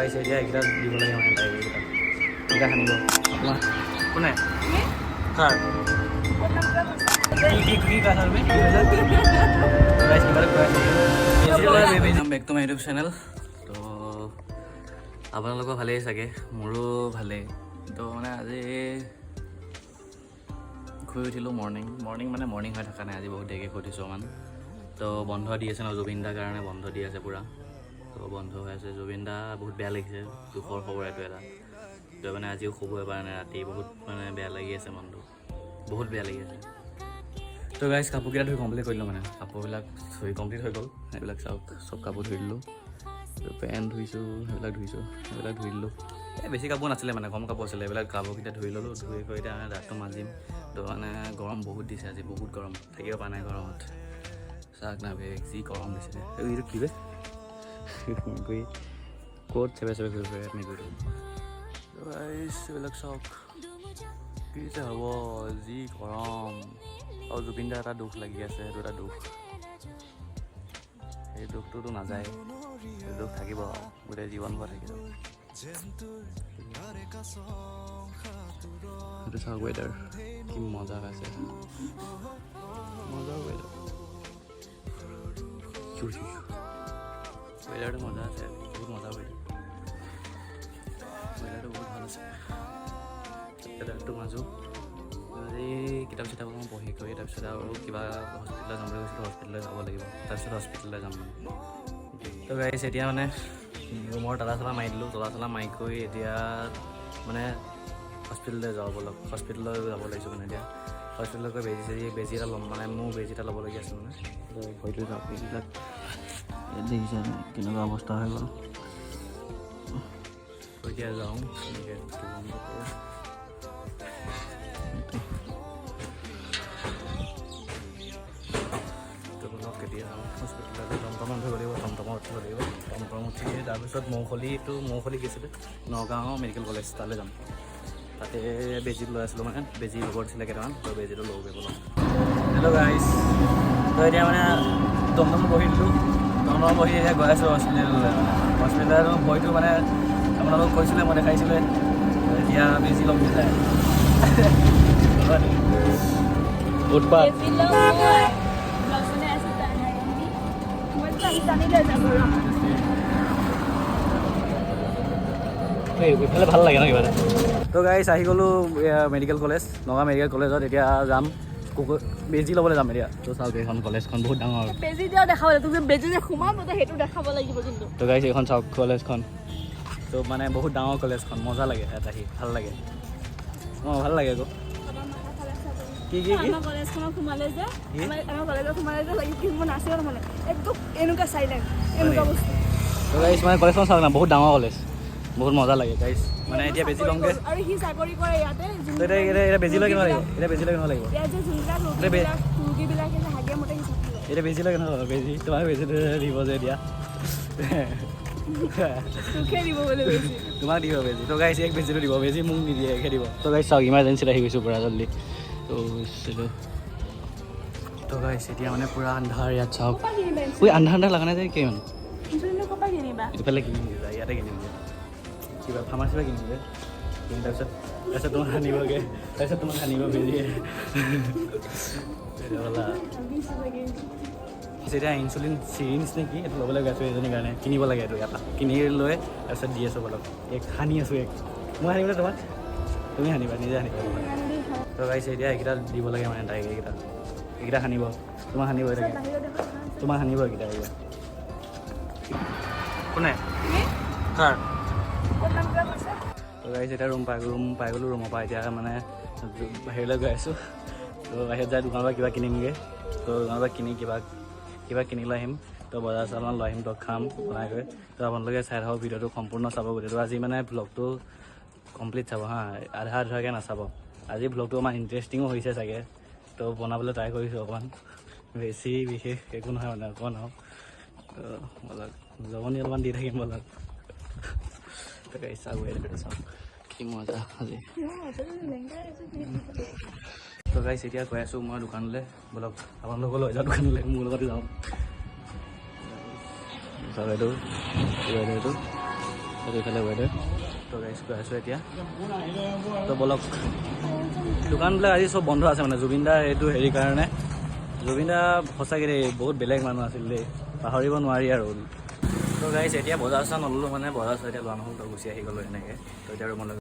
গাইছ, এতিয়া এইকেইটা দিব লাগে মানে তাইক, এইকেইটা এইকেইটা সানিব। আপোনাৰ কোনে কাৰ কি কি কি কৈছা তুমি? কি কৈছা গাইছ? কিবা এটা কৈ আছে। Back to my YouTube channel. তো আপোনালোকৰ ভালেই চাগে, মোৰো ভালেই। তো মানে আজি শুই উঠিলোঁ মৰ্ণিং। মৰ্ণিং মানে মৰ্ণিং হৈ থকা নাই, আজি বহুত দেৰিকৈ শুই উঠিছোঁ অকণমান। তো বন্ধ দি আছে ন, জুবিন দাৰ কাৰণে বন্ধ দি আছে পূৰা। তো বন্ধ হৈ আছে জুবিন দা, বহুত বেয়া লাগিছে, দুখৰ খবৰ এইটো এটা। তো মানে আজিও শুবই পৰা নাই ৰাতি, বহুত মানে বেয়া লাগি আছে মনটো, বহুত বেয়া লাগি আছে। তো গাইজ, কাপোৰকেইটা ধুই কমপ্লিট কৰিলোঁ, মানে কাপোৰবিলাক ধুই কমপ্লিট হৈ গ'ল। এইবিলাক চাওক, চব কাপোৰ ধুই দিলোঁ। পেণ্ট ধুইছোঁ, সেইবিলাক ধুইছোঁ, সেইবিলাক ধুই দিলোঁ। এই বেছি কাপোৰ নাছিলে, মানে কম কাপোৰ আছিলে। এইবিলাক কাপোৰকেইটা ধুই ল'লোঁ, ধুই কৰি এতিয়া মানে দাঁতটো মাজিম। তো মানে গৰম বহুত দিছে আজি, বহুত গৰম, থাকিব পৰা নাই গৰমত। চাওক না বে, যি গৰম দিছে। এইটো কি বে, মেকুৰী ক'ত চেপে চেপে ঘূৰি ফুৰে মেকুৰীটো। এইবিলাক চাওক, কি যে হ'ব, যি গৰম। আৰু জুবিন দাৰ এটা দুখ লাগি আছে, সেইটো এটা দুখ, সেই দুখটোতো নাযায়, সেই দুখ থাকিব আৰু গোটেই জীৱনভৰ থাকিব। সেইটো চাওক, ৱেডাৰ কি মজা আছে, মজা ৱেডাৰ। ৱেডাৰটো মজা আছে, বহুত মজা ৱেডাৰ, ৱেডাৰটো বহুত ভাল আছে। ৱেডাৰটো মাজো আজি কিতাপ চিতাপ অকণমান পঢ়ি কৰি, তাৰপিছত আৰু কিবা হস্পিটেলত যাম বুলি কৈছিলোঁ, হস্পিটেললৈ যাব লাগিব, তাৰপিছত হস্পিটেললৈ যাম মানে। তো গাইছ, এতিয়া মানে ৰুমৰ তলা চলা মাৰি দিলোঁ। তলা চলা মাৰি কৰি এতিয়া মানে হস্পিটেললৈ যাওঁ ব'লক। হস্পিটেললৈ যাব লাগিছোঁ মানে এতিয়া হস্পিটেলত গৈ বেজি চেজি, বেজি এটা ল'ম, মানে মোৰ বেজি এটা ল'বলগীয়া আছে। মানে ভৰিটো যাওক, এইবিলাক দেখিছে কেনেকুৱা অৱস্থা হৈ গ'ল। এতিয়া যাওঁ, এনেকৈ বন্ধ কৰোঁ এইটো। তো ব'লক, এতিয়া যাওঁ হস্পিটেললৈ। টমটমত উঠিব লাগিব, টমটমত উঠিব লাগিব। টমটম উঠি তাৰপিছত মৌখলিটো, মৌখলি কি আছিলে, নগাঁও মেডিকেল কলেজ, তালৈ যাম। তাতে বেজী লৈ আছিলোঁ, মানে বেজী ল'ব দিছিলে কেইটামান, তো বেজীটো ল'বগৈ ব'লক। হেল্ল' গাইছ, তো এতিয়া মানে টমটমত বহি দিলোঁ। টমটমত বহি এতিয়া গৈ আছোঁ হস্পিটেললৈ। মানে হস্পিটেলত ভৰিটো মানে আপোনালোকক কৈছিলে, মই দেখাইছিলে। এতিয়া বেজী ল'মগৈ যায়। উৎপাত। বেজি ল'ম মই। ব্লগ বনাই আছো তাৰ মই টানি টানি লৈ যাব ৰ। এইফালে ভাল লাগে ন কিবা এটা। তো গাইছ, আহি গ'লোঁ মেডিকেল কলেজ, নগাঁও মেডিকেল কলেজত। এতিয়া যাম কুকুৰ বেজী ল'বলৈ যাম এতিয়া। তো চাওক, এইখন কলেজখন বহুত ডাঙৰ। বেজি দিয়াও দেখাব লাগিব। তুমি বেজি যে সোমাব তো সেইটো দেখাব লাগিব কিন্তু। তো গাইছ, এইখন চাওক কলেজখন। তো মানে বহুত ডাঙৰ কলেজখন, মজা লাগে ইয়াত আহি, ভাল লাগে। অঁ, ভাল লাগে আকৌ। কি কি কি? আমাৰ কলেজখনত সোমালে যে কি? আমাৰ কলেজত সোমালে যে লাগি কি মই নাছিল, মানে একদম এনেকুৱা চাইলেণ্ট, এনেকুৱা বস্তু। তো গাইছ, মানে কলেজখন চাওক না, বহুত ডাঙৰ কলেজ, বহুত মজা লাগে গাইছ। মানে এতিয়া বেজি ল'মগৈ। আৰু সি চাকৰি কৰে ইয়াতে। তো এতিয়া বেজি লৈ কেনেকুৱা লাগিব? এতিয়া বেজি লৈ কেনেকুৱা লাগিব? ইয়াত যে যোনবিলাক ৰোগীবিলাকে যে হাগে মতে সি চাকৰি কৰে। এতিয়া বেজি লৈ কেনেকুৱা লাগিব? বেজি তোমাক বেজি দিব যে এতিয়া। তোকহে দিব বোলে বেজি। তোমাক দিব বেজি। তো গাইছ, এক বেজিটো দিব, বেজি মোক নিদিয়ে, একহে দিব। তো গাইছ চাওক, ইমাৰ্জেঞ্চিত আহি গৈছোঁ পূৰা জল্দি। তো তো গাইছ, এতিয়া মানে পূৰা আন্ধাৰ ইয়াত, চাওক। ক'ৰপৰা কিনিবা? ঐ, আন্ধাৰ আন্ধাৰ লগা নাই যে কিমান। ইনচুলিনটো ক'ৰপৰা কিনিবা? এইফালে কিনিমগৈ যায়, ইয়াতে কিনিমগৈ, কিবা ফাৰ্মাচীৰ পৰা কিনিমগৈ। কিনি তাৰপিছত তোমাক সানিবগৈ, তাৰপিছত তোমাক সানিব বেজিয়ে। তেতিয়া ভাবিছোঁ চাগে। এতিয়া ইনচুলিন চিৰিঞ্জ নে কি, এইটো ল'বলৈ গৈ আছোঁ এজনীৰ কাৰণে, কিনিব লাগে এইটো। ইয়াৰ পৰা কিনি লৈ তাৰপিছত দি আছোঁ বলক। এক সানি আছোঁ, এক মই সানিবলৈ, তোমাক তুমি সানিবা, নিজে সানিবা। তো গাইছ, এতিয়া এইকেইটা দিব লাগে মানে তাইক, এইকেইটা এইকেইটা সানিব, তোমাক সানিব এতিয়া, তোমাক সানিব এইকেইটা এইকেইটা। কোনে কাৰ? তো গাইছ, এতিয়া ৰুম পাই গ'লোঁ। ৰুমৰ পৰা এতিয়া মানে বাহিৰলৈ গৈ আছোঁ। তো বাহিৰত যাই দোকানৰ পৰা কিবা কিনিমগৈ। তো দোকানৰ পৰা কিনি কিবা কিবা কিনি লৈ আহিম। তো বজাৰ চজাৰ লৈ আহিম, তো খাম বনাই গৈ। তো আপোনালোকে চাই থাকক ভিডিঅ'টো, সম্পূৰ্ণ চাব গোটেইটো। আজি মানে ভ্লগটো কমপ্লিট চাব হা, আধা আধুৰাকৈ নাচাব। আজি ভ্লগটো অকণমান ইণ্টাৰেষ্টিঙো হৈছে চাগে, তো বনাবলৈ ট্ৰাই কৰিছোঁ অকণমান। বেছি বিশেষ একো নহয়, মানে অকণমান আৰু তো ব'লক, জমনি অলপমান দি থাকিম ব'লক। তো গাইছ চাওক, চাওক কি মজা আজি। তো গাইছ, এতিয়া গৈ আছোঁ মই দোকানলৈ। ব'লক, আপোনালোকো লৈ যাওঁ দোকানলৈ, মোৰ লগতে যাওঁ। চাওক, এইটো এইটো এইটো। সেইটো ইফালে ৱেডাৰ। তো গাইছ, গৈ আছোঁ এতিয়া। তো বলক। দোকানবিলাক আজি চব বন্ধ আছে, মানে জুবিন দাৰ এইটো হেৰি কাৰণে। জুবিন দা সঁচাকৈ দেই, বহুত বেলেগ মানুহ আছিল দেই, পাহৰিব নোৱাৰি আৰু। তো গাইছ, এতিয়া বজাৰ চজাৰ নল'লোঁ, মানে বজাৰ চজাৰ এতিয়া লোৱা নহ'ল। তো গুচি আহি গ'লোঁ এনেকৈ। তো এতিয়া ৰুমলৈ